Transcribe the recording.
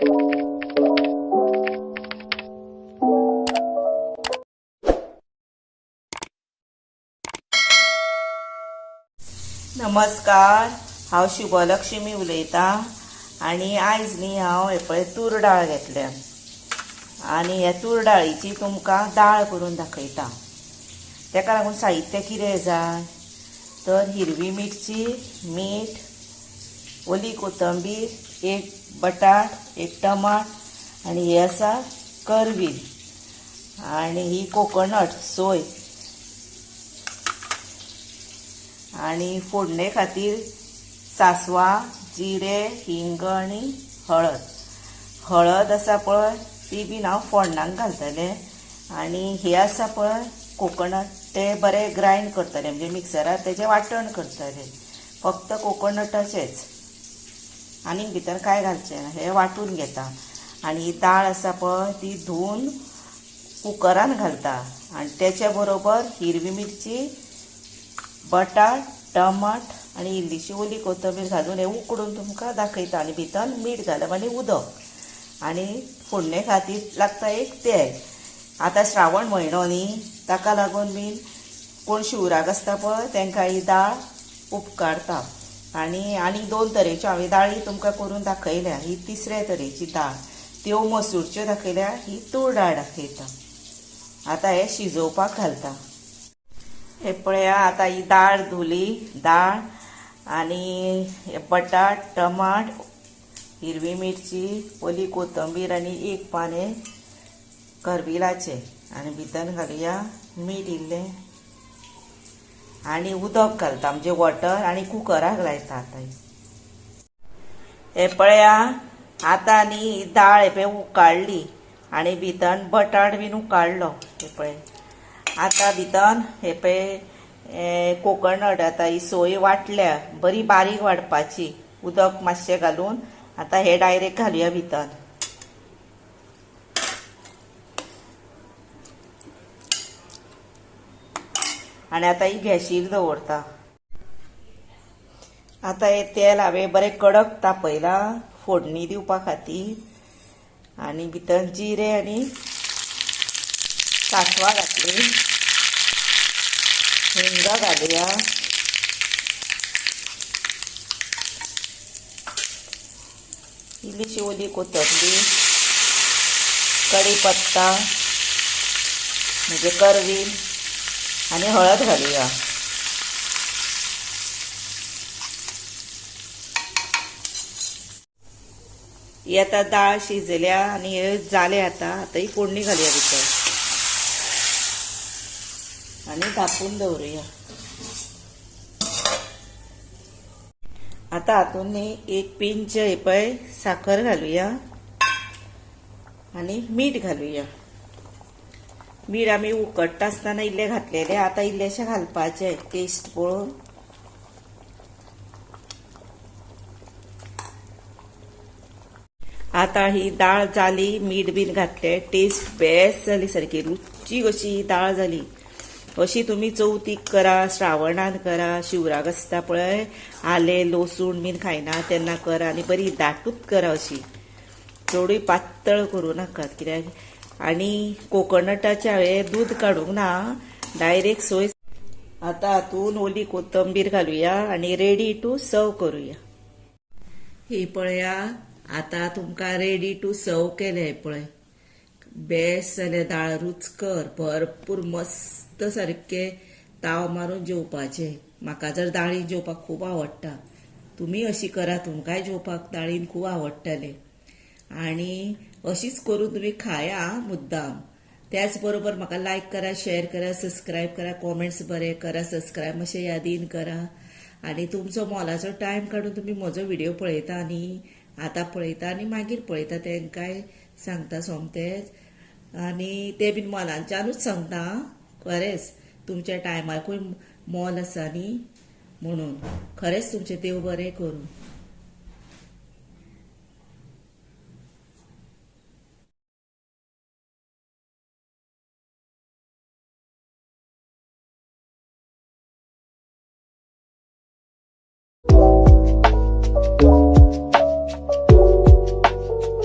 नमस्कार, हांव शुभलक्ष्मी उलयतां आनी आयज न्ही हांव हे पळय तूर डाळ घेतल्या आनी ह्या तूर डाळीची तुमकां दाळ करून दाखयता. ताका लागून साहित्य कितें जाय तर हिरवी मिरची, मीठ, ओली कोथंबीर, एक बटाट, एक टमाट आनी हे आसा करवील आनी ही कोकोनट सोय आनी फोडणे खातीर सांसवां, जिरे, हिंग आनी हळद. हळद आसा पळय ती बीन हांव फोडणाक घालतलें आनी हे आसा पळय कोकोनट ते बरें ग्रायंड करतलें, म्हणजे मिक्सरार तेजें वांटण करतलें, फक्त कोकोनटाचेंच, आनीक भितर कांय घालचें ना. हें वांटून घेता आनी ही दाळ आसा पळय ती धुवन कुकरान घालता आनी तेचे बरोबर हिरवी मिरची, बटाट, टमाट आनी इल्लीशी ओली कोथंबीर घालून हें उकडून तुमकां दाखयता. आनी भितर मीठ घालप आनी उदक आनी फोडणे खातीर लागता एक तेल. आतां श्रावण म्हयनो न्ही, ताका लागून बीन कोण शिवराक आसता पळय तांकां ही दाळ उपकारता. आनी आनी दोन तरेच्यो हांवें दाळी तुमकां करून दाखयल्या. ही तिसरे तरेची दाळ, त्यो मसूरच्यो दाखयल्या, ही तूर डाळ दाखयता. आतां हें शिजोवपाक घालता. हे पळया आतां ही दाळ धुली, दाळ आनी बटाट, टमाट, हिरवी मिरची, ओली कोथंबीर आनी एक पान हे करविलाचें आनी भितर घालुया मीठ इल्लें आनी उदक घालता, म्हणजे वॉटर, आनी कुकराक लायता. आतां हे पळया आतां आनी दाळ हे पळय उकाडली आनी भितर बटाट बीन उकाडलो. हे पळय आतां भितर हे पळय कोकोनट, आतां ही सोय वांटल्या, बरी बारीक वांटपाची, उदक मातशें घालून. आतां हे डायरेक्ट घालुया भितर. आनी आतां ही गॅशीर दवरता. आतां हे तेल हांवें बरें कडक तापयलां फोडणी दिवपा खातीर आनी भितर जिरे आनी सांसवां घातली, हिंग घालुया, इल्लीशी ओली कोथंबीर, कढीपत्ता म्हणजे करवील आनी हळद घालुया. ही आतां दाळ शिजल्या आनी हे जालें. आतां आतां ही फोडणी घालुया भितर आनी धांपून दवरुया. आतां हातूंत न्ही एक पिंच हे पळय साखर घालुया आनी मीठ घालुया. मीठ आमी उकडटा आसतना इल्लें घातलेलें, आतां इल्लेशें घालपाचें टेस्ट पळोवन. आतां ही दाळ जाली, मीठ बीन घातलें, टेस्ट बेस्ट जाली, सारकी रुचीक अशी ही दाळ जाली. अशी तुमी चवथीक करा, श्रावणान करा, शिवराक आसता पळय आलें लसूण बीन खायना तेन्ना करा आनी बरी दाटूच करा, अशी चडूय पातळ करूं नाकात कित्याक. आनी कोकोनटाचें हांवें दूद काडूंक ना, डायरेक्ट सोय. आतां हातूंत ओली कोथंबीर घालुया आनी रेडी टू सर्व करुया. ही पळया आतां तुमकां रेडी टू सर्व केलें. पळय बेस्ट जालें दाळ, रुचकर भरपूर मस्त सारकें ताव मारून जेवपाचें. म्हाका जर दाळीन जेवपाक खूब आवडटा, तुमी अशी करा, तुमकांय जेवपाक दाळीन खूब आवडटलें. आनी अशीच करून तुमी खाया मुद्दाम. त्याच बरोबर म्हाका लायक करा, शेअर करा, सबस्क्रायब करा, कॉमेंट्स बरे करा, सबस्क्रायब मातशें यादीन करा. आनी तुमचो मोलाचो टायम काडून तुमी म्हजो व्हिडिओ पळयता आनी आतां पळयता आनी मागीर पळयता, तांकांय सांगता सोमतेंच. आनी ते बीन मनाच्यानूच सांगता, खरेंच तुमच्या टायमाकूय मोल आसा न्ही, म्हणून खरेंच तुमचें देव बरें करूं.